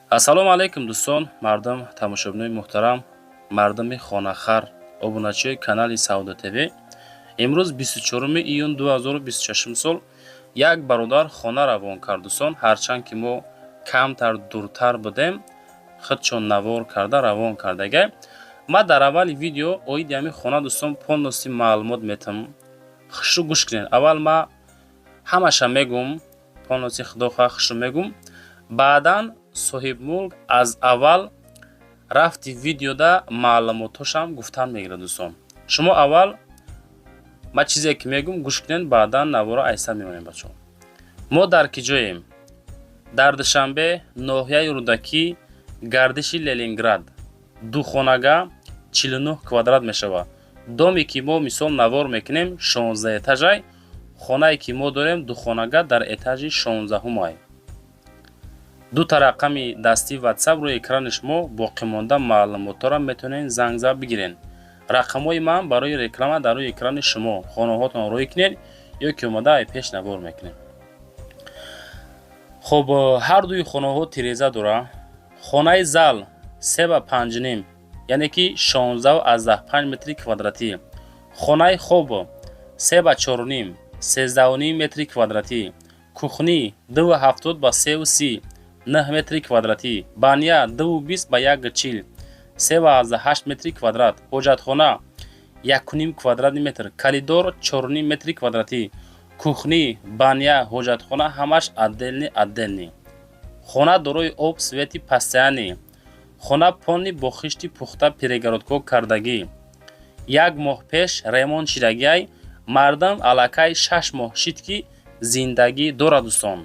Ассалому алайкум, дӯстон, мардум, тамошобинои муҳтарам, мардуми хонахар, обуначиёи канали Савдо ТВ. Имрӯз 24 июн 2026 сол як бародар хона равон кард, дӯстон. Ҳарчанд ки мо камтар дуртар будем, худшон навор карда равон кардагай. Ма дар аввали видео оиди ҳамин хона, дӯстон, полностью маълумот метам. Хушрӯ гӯш кунед. Аввал ма ҳамаша мегум, полностью, худо хоҳад, хушрӯ мегум. Баъдан соҳибмулк аз аввал рафти видеода маълумотҳошам гуфтан мегирад, дӯстон. Шумо аввал ма чизе ки мегум гӯш кунед, баъдан навора айса мемонем, бачаҳо. Мо дар ки ҷоем? Дар Душанбе, ноҳияи Рӯдакӣ, гардиши Ленинград. Духонага, 49 квадрат мешавад. Доме ки мо мисол навор мекунем, 16 этажай. Хонае ки мо дорем, духонага, дар этажи 16-умай. Дута рақами дастии Ватсап рӯи экрани шумо, боқимонда маълумотҳоро метавонед занг зад бигирен. Рақамҳои ман барои реклама дар рӯи экрани шумо. Хонаҳотон рӯй кунед ё ки омада ай пеш навор мекунем. Хуб, ҳар дуи хонаҳо тиреза дора. Хонаи зал се ба панҷним, яъне ки 16,5 метри квадратӣ. Хонаи хоб се ба чорним, 13,5 метри квадратӣ. Кухни 2,70 ба 3,30, 9 метри квадратӣ. Баня 2,20 ба 1,40, 3,8 метри квадрат. Ҳоҷатхона 1,5 квадратный метр. Коридор 4,5 метри квадратӣ. Кухни, баня, ҳоҷатхона ҳамаш отдельный, отдельный. Хона дорои об, свети постоянный. Хона полный бо хишти пухта, перегородка кардагӣ. Як моҳ пеш ремонт шидагиай. Мардам аллакай 6 моҳ шид, ки зиндагӣ дорад, дӯстон.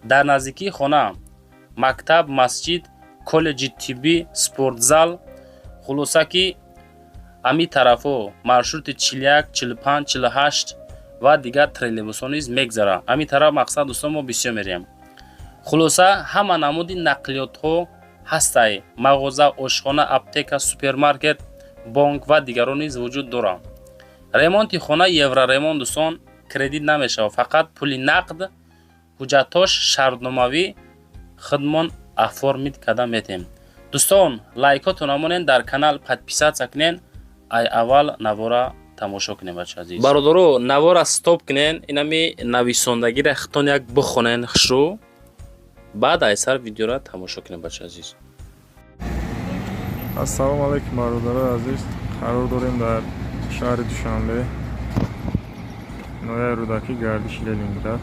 Дар наздикии хона мактаб, масҷид, коллеҷи тиббӣ, спортзал. Хулоса ки ҳамин тарафҳо маршрути 41, 45, 48 ва дигар троллейбусҳо низ мегзарад. Ҳамин тараф, мақсад, дӯстон, мо бисёр мерем. Хулоса, ҳама намуди нақлиётҳо ҳастай. Мағоза, ошхона, аптека, супермаркет, бонк ва дигарон низ вуҷуд дорад. Ремонти хона евроремонт, дӯстон, кредит намешавад, фақат пули нақд. Ҳуҷҷатҳош шартномавӣ, худмон оформить карда метем. Дӯстон, лайкотон намонед, дар канал подписаться кунед, ай аввал навора тамошо кунем, бача азиз. Бародаро, навора стоп кунен, инами нависондагиро худтон як бихонен хушрӯ, баъд ай сар видеора тамошо кунем, бача азиз. Ассалому алайкум, бародарои азиз. Қарор дорем дар шаҳри Душанбе, ноҳияи Рӯдакӣ, гардиши Ленинград.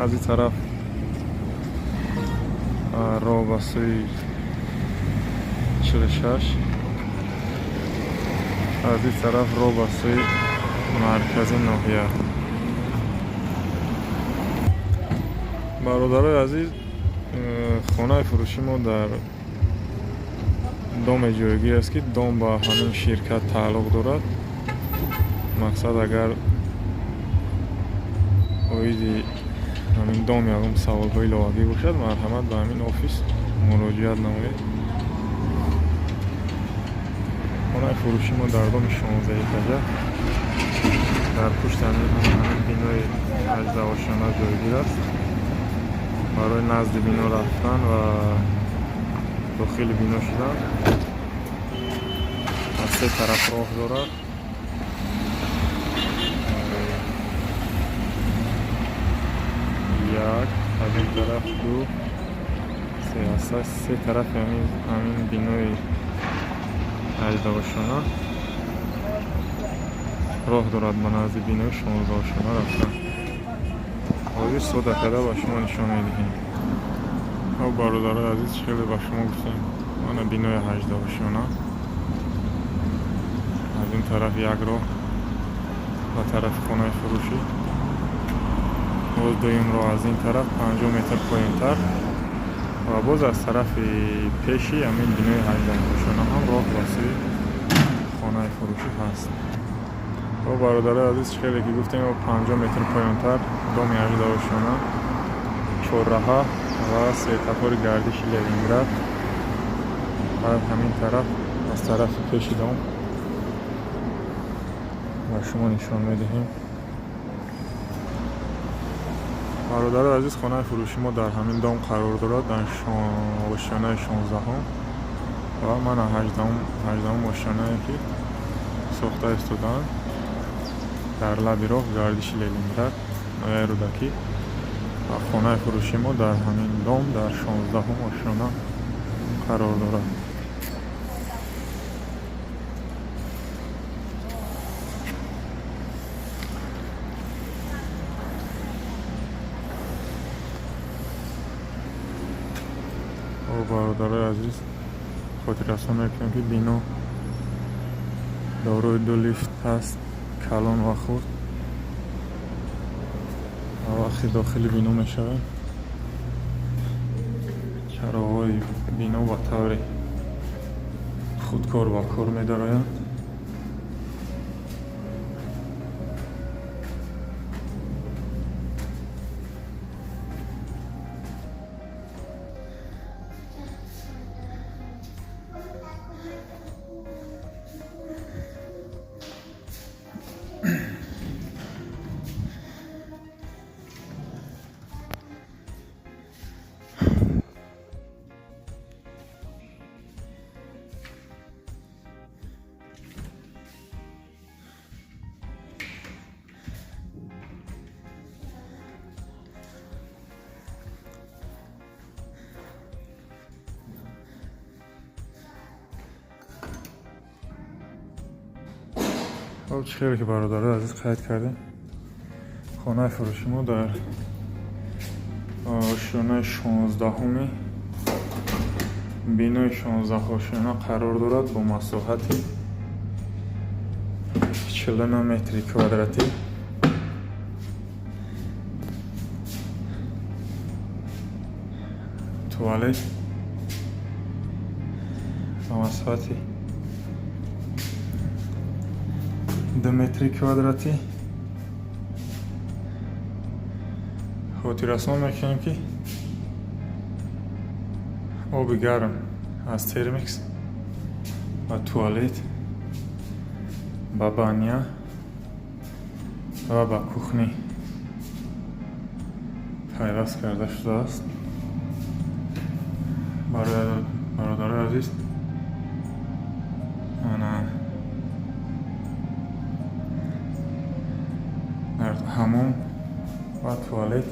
Аз ин тараф роҳ ба сӯи 46, аз ин тараф роҳ ба сӯи маркази ноҳия. Бародарои азиз, хонаи фурӯши мо дар доме ҷойгир аст, ки дом ба ҳамин ширкат тааллуқ дорад. Мақсад, агар оиди ҳамин дом ягон саволҳои иловагӣ бошад, марҳамат, ба ҳамин офис муроҷиат намоед. Хонаи фурӯши мо дар доми 16 этажа дар пушти ҳамин бинои 18-ошёна ҷойгир аст. Барои назди бино рафтан ва дохили бино шудан аз се тараф роҳ дорад. Як аз ин тараф, ду, се, аста се тарафи ҳамин бинои 18-ошёна роҳ дорад ба назди бинои 16-ошёна рафтан. Ҳозир сода карда ба шумо нишон медиҳем. О, бародарои азиз, хеле ба шумо гуфтем, мана бинои 18-ошёна. Аз ин тараф як роҳ ба тарафи хонаи фурӯшӣ, боз дуюм роҳ аз ин тараф 50 метр поёнтар ва боз аз тарафи пеши ҳамин бинои 18-ошёна ҳам роҳ ба сӯи хонаи фурӯшӣ ҳаст. О, бародарои азиз, хеле ки гуфтем, 50 метр поёнтар доми 18-ошёна, чорраҳа ва светофори гардиши Ленинград ва ҳамин тараф, аз тарафи пеши дом ба шумо нишон медиҳем. Бародарои азиз, хонаи фурӯши мо дар ҳамин дом қарор дорад, дар ошёнаи 16-ум ва мана 18-ум ошёнае, ки сохта истодаанд дар лаби роҳ, гардиши Ленинград, ноҳияи Рӯдакӣ. Ва хонаи фурӯши мо дар ҳамин дом дар 16-ум ошёна қарор дорад. Бародарои азиз, хотиррасон мекунем, ки бино дорои ду лифт ҳаст, калон ва хурд. Ва вақте дохили бино мешавем, чароғҳои бино ба таври худкор ба кор медароянд. Хоб, чӣ хеле ки бародарои азиз қайд кардем, хонаи фурӯши мо дар ошёнаи 16-уми бинои 16 ошёна қарор дорад бо масоҳати 49 метри квадратӣ. Туалет ба масоҳати 2 метри квадратӣ. Хотиррасон мекунем, ки оби гарм аз термикс ба туалет, ба баня ва ба кухня пайваст карда шудааст. Барои бародарои азиз, ана дар ҳамом ва туалет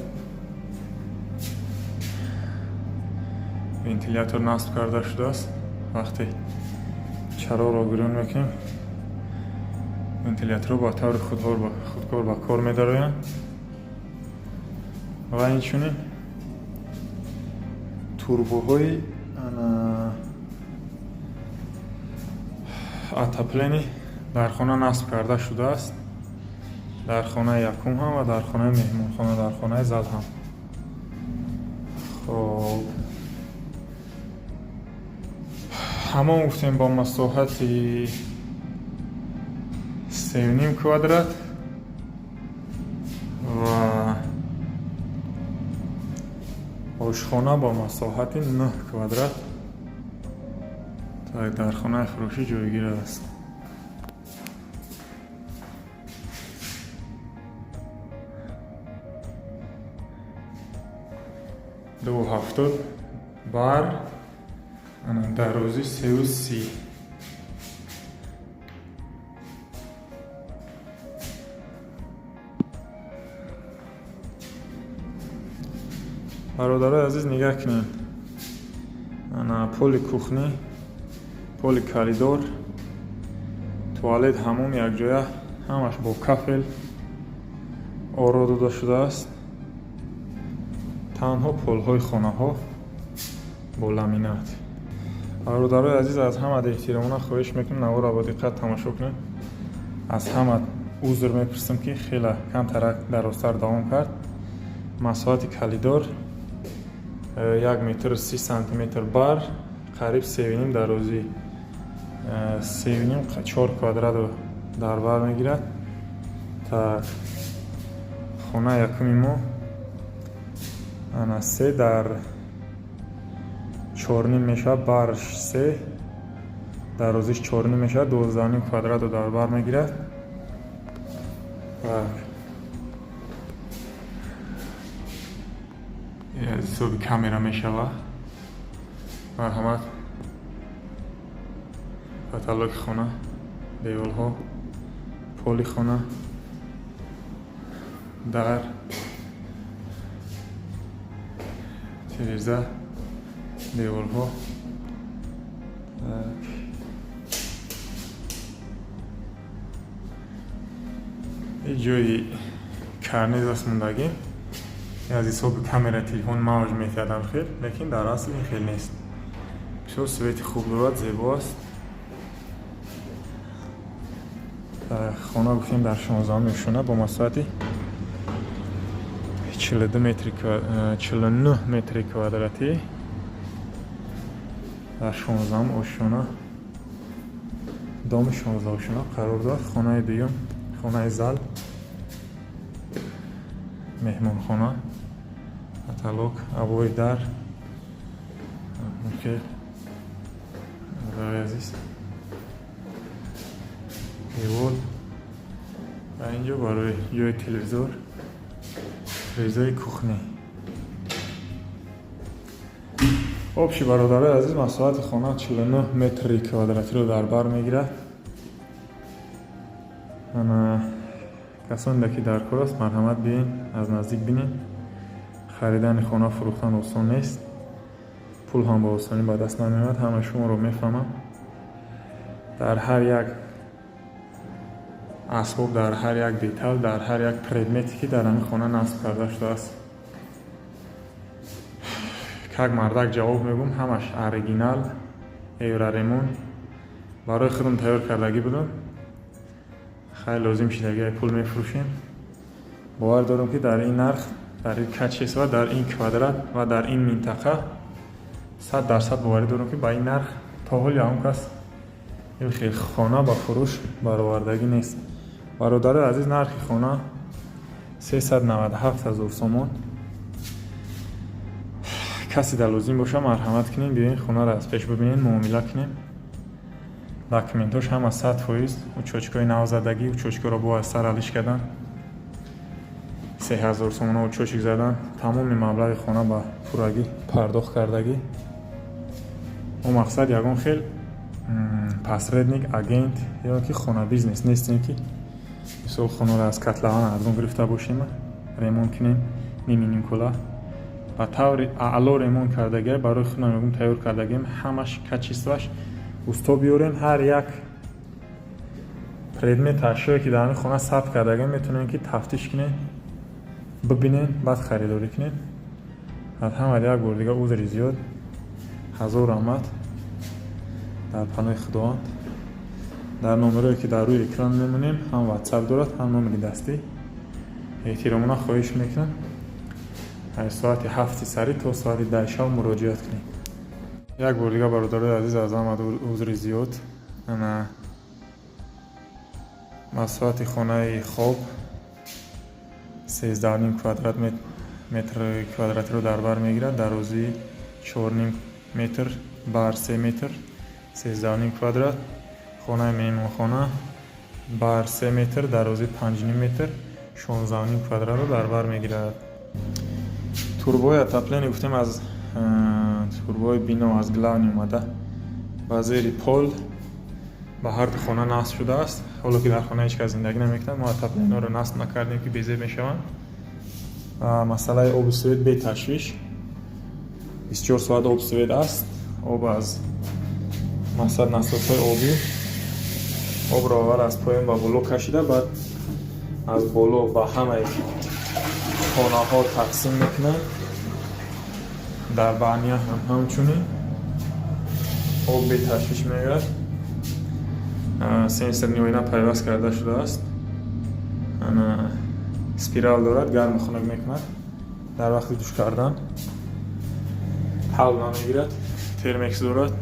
вентилятор насб карда шудааст. Вақте чароғро гирён мекунем, вентиляторҳо ба таври худкор ба кор медароянд. Ва инчунин турбоҳои отопление дар хона насб карда шудааст, дар хонаи якум ҳам ва дар хонаи меҳмонхона, дар хонаи зал ҳам. Хоб, ҳамон гуфтем, бо масоҳати 3,5 квадрат ва ошхона бо масоҳати 9 квадрат дар хонаи фурӯшӣ ҷойгир аст. 2,70 бар дарозӣ 3,30. Бародарои азиз, нигаҳ кунед, ана поли кухня, поли коридор, туалет, ҳамом якҷоя, ҳамаш бо кафел оро дода шудааст. Танҳо полҳои хонаҳо бо ламинат. Бародарои азиз, аз ҳама эҳтиромона хоҳиш мекунем, наворро бо диққат тамошо кунед. Аз ҳама узр мепурсам, ки хеле камтарак дарозтар давом кард. Масоҳати калидор 1 метру 30 сантиметр бар қариб 3,5 дарозӣ, 3,5, 4 квадратро дар бар мегирад. Так, хонаи якуми мо ана 3 дар 4,5 мешавад, бар 3, дарозиш 4,5 мешавад, 12,5 квадратро дар бар мегирад. Так. Аз ҳисоби камера мешавад. Марҳамат, потолоки хона, деволҳо, поли хона, дар, тиреза, деворҳо. Так. И ҷои карниз аст мондагӣ. Аз ҳисоби камера телефон мавҷ метиҳадам хел, лекин дар асл ин хел нест. Бисёр свети хуб дорад, зебо аст. Хона гуфтем дар 16-уми ошёна бо масоҳати 42 метри, 49 метри квадратӣ дар 16-ум ошёна, доми 16 ошёна қарор дорад. Хонаи дуюм, хонаи зал, меҳмонхона, потолок, обои дар, окей, азиз, девол ва инҷо барои ҷои телевизор, телевизори кухни. Общий, бародарои азиз, масоҳати хона 49 метри квадратиро дар бар мегирад. Ана касоне ки дар кор аст, марҳамат, биёен, аз наздик бинед. Харидани хона, фурӯхтан осон нест, пул ҳам ба осонӣ ба даст намеояд, ҳама шуморо мефаҳмам. Дар ҳар як асбоб, дар ҳар як детал, дар ҳар як предмете ки дар ҳамин хона насб карда шудааст, как мардак ҷавоб мегӯм, ҳамаш оригинал, евроремонт барои худам тайёр кардагӣ будам. Хеле лозим шидаги, пул мефурӯшем. Бовар дорам, ки дар ин нарх, дар ин качество, дар ин квадрат ва дар ин минтақа 100% боварӣ дорам, ки ба ин нарх то ҳол ягон кас ин хел хона ба фурӯш баровардагӣ нест. Бародарои азиз, нархи хона 397 ҳазор сомон. Касе дар лозим боша, марҳамат кунем, биёен, хонаро аз пеш бибинем, муомила кунем. Документош ҳама 100%, учёткаи навзадагӣ, учёткаро бо аз сар алиш кардан, 3000 сомона учётчик задан, тамоми маблағи хона ба пуррагӣ пардохт кардагӣ. Мо мақсад ягон хел посредник, агент ё ки хона бизнес нестем, ки мисол хонаро аз котлован арзон гирифта бошем, ремонт кунем ними нимкула. Ба таври аъло ремонт кардагӣ, барои худам мегӯм, тайёр кардагием, ҳамаш качествоаш. Усто биёрен, ҳар як предмет, ашёе ки дар ҳамин хона сабт кардагием, метавонем ки тафтиш кунем, бибинем, баъд харидорӣ кунем. Аз ҳама як бор дига узри зиёд, ҳазор раҳмат, дар паноҳи Худованд. Дар номерое ки дар рӯи экран мемонем, ҳам ватсап дорад, ҳам номери дастӣ. Эҳтиромона хоҳиш мекунам, аз соати 7-и сарӣ то соати 10-и шаб муроҷиат кунед. Як бор дига, бародарои азиз, аз ҳама узри зиёд. Ана масоҳати хонаи хоб 13,5 квадрат метр квадратиро дар бар мегирад, дарозии 4,5 метр бар 3 метр, 13,5 квадрат. Хонаи меҳмонхона бар 3 метр, дарозии 5,5 метр, 16,5 квадратро дар бар мегирад. Турбои отопление гуфтем, аз турбои бино, аз главный омада, ба зери пол ба ҳар ду хона насб шудааст. Ҳоло ки дар хона ҳеҷ кас зиндагӣ намекунад, мо отоплениеро насб накардем, ки безеб мешаванд. Масъалаи обу свет беташвиш, 24 соат об, свет аст. Об аз мақсад насосҳои обӣ, обро аввал аз поён ба боло кашида, баъд аз боло ба ҳамаи хонаҳо тақсим мекунанд. Дар баня ҳам ҳамчунин об беташвиш меояд. Сенсорный оина пайваст карда шудааст. Ана спирал дорад, гарму хунук мекунад дар вақти душ кардан, ҳал намегирад. Термекс дорад.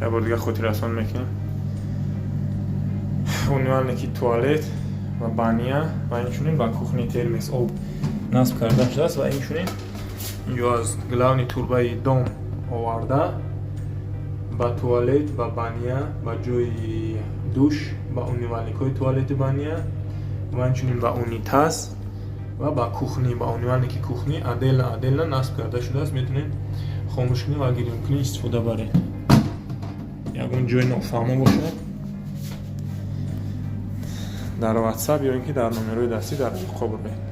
Як бор дига хотиррасон мекунем: умывальники туалет ва баня ва инчунин ба кухни термекс об насб карда шудааст. Ва инчунин инҷо аз главный турбаи дом оварда, ба туалет, ба баня, ба ҷои душ, ба умывальникҳои туалети баня ва инчунин ба унитаз. Ва ба кухни, ба умывальники кухни отдельно отдельно насб карда шудааст. Метавонед хомӯшкунӣ ва гирёнкунӣ истифода баред. Ягон ҷои нофаҳмо бошад, дар WhatsApp ё ин ки дар номерҳои дастӣ дар алоқа буред.